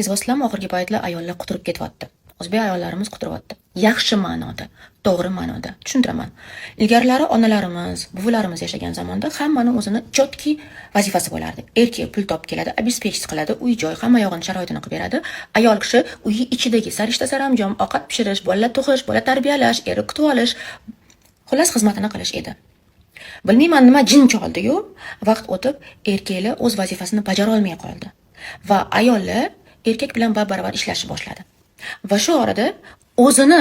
Sezyapsizlarmi, oxirgi paytlar ayollar quturib ketyapti. O'zbek ayollarimiz quturyapti. Yaxshi ma'noda, to'g'ri ma'noda. Tushuntiraman. Ilgarilari onalarimiz, buvilarimiz yashagan zamonda hammani o'zini четкий vazifasi bo'lardi. Erkak pul topib keladi, обеспечить qiladi, uy joy, hamma yog'ini, sharoitini qilib beradi. Ayol kishi uyi ichidagi sarishta saranjom, ovqat pishirish, bolalar tug'ish, bola tarbiyalash, eri kutib olish, xullas, xizmatini qilish edi. Bilmayman, nima jin choldi-yu, vaqt o'tib erkaklar o'z vazifasini bajara olmay qoldi va ayollar erkak bilan bab-baravar ishlashni boshladi. Va shu orada o'zini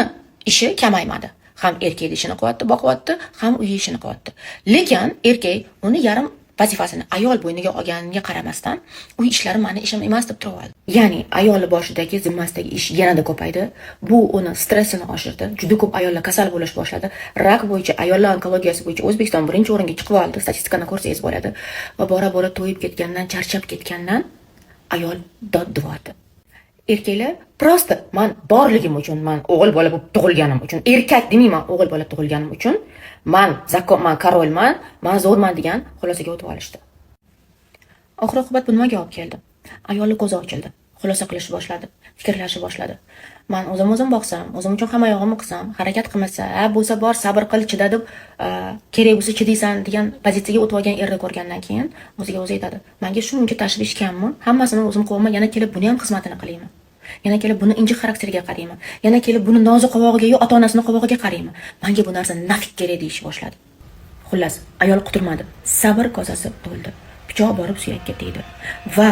ishi kamaymadi. Ham erkak ishini qilyapti, boqyapti, ham uyi ishini qilyapti. Lekin erkak uni yarim vazifasini ayol bo'yniga olganiga qaramasdan, uy ishlari mani ishim emas deb turib oldi. Ya'ni ayoli boshidagi, zimmasidagi ish yanada ko'paydi. Bu uni stressini oshirdi. Juda ko'p ayollar kasal bo'lish boshladi. Rak bo'yicha, ayollar onkologiyasi bo'yicha O'zbekiston birinchi o'ringa chiqib oldi. Statistikani ko'rsangiz bo'ladi. Va bora-bora to'yib ketgandan, charchab ketgandan ayol dod devordi. Erkaklar просто man borligim uchun, man o'g'il bola bo'lib tug'ilganim uchun, erkak demayman, o'g'il bola tug'ilganim uchun man закон, man король man, man zo'rman degan xulosaga o'tib olishdi. Oxir oqibat bu nimaga olib keldi? Ayolni ko'zi ochildi. Xulosa qilishni boshladi, fikrlashni boshladi. Man o'zim o'zim boqsam, o'zim uchun hamma yog'imni qilsam, harakat qilmasa, ha bo'lsa bor, sabr qil, chida deb, kerak bo'lsa chidaysan degan pozitsiyaga o'tib olgan erni ko'rgandan keyin o'ziga o'zi aytadi: "Menga shuncha tashvish kammi? Hammasini o'zim qilyapman, yana kelib buni ham xizmatini qilaymi? Yana kelib buni injiq xarakteriga qaraymi? Yana kelib buni nozi qovog'iga yo ota-onasini qovog'iga qaraymi? Menga bu narsa нафиг kerak", deyishni boshladi. Xullas, ayol quturmadi. Sabr kosasi to'ldi. Pichoq borib suyakka tegdi. Va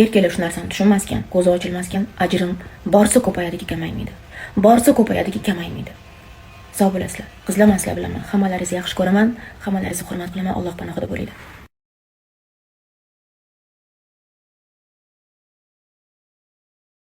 erkaklar shu narsani tushunmaskan, ko'zi ochilmaskan, ajrim borsa ko'payadiki, kamaymaydi. Borsa ko'payadiki, kamaymaydi. Sog' bo'lasizlar. Qizlar, man sizlar bilaman. Hammalaringizni yaxshi ko'raman, hammalaringizni hurmat qilaman. Alloh panohida bo'linglar.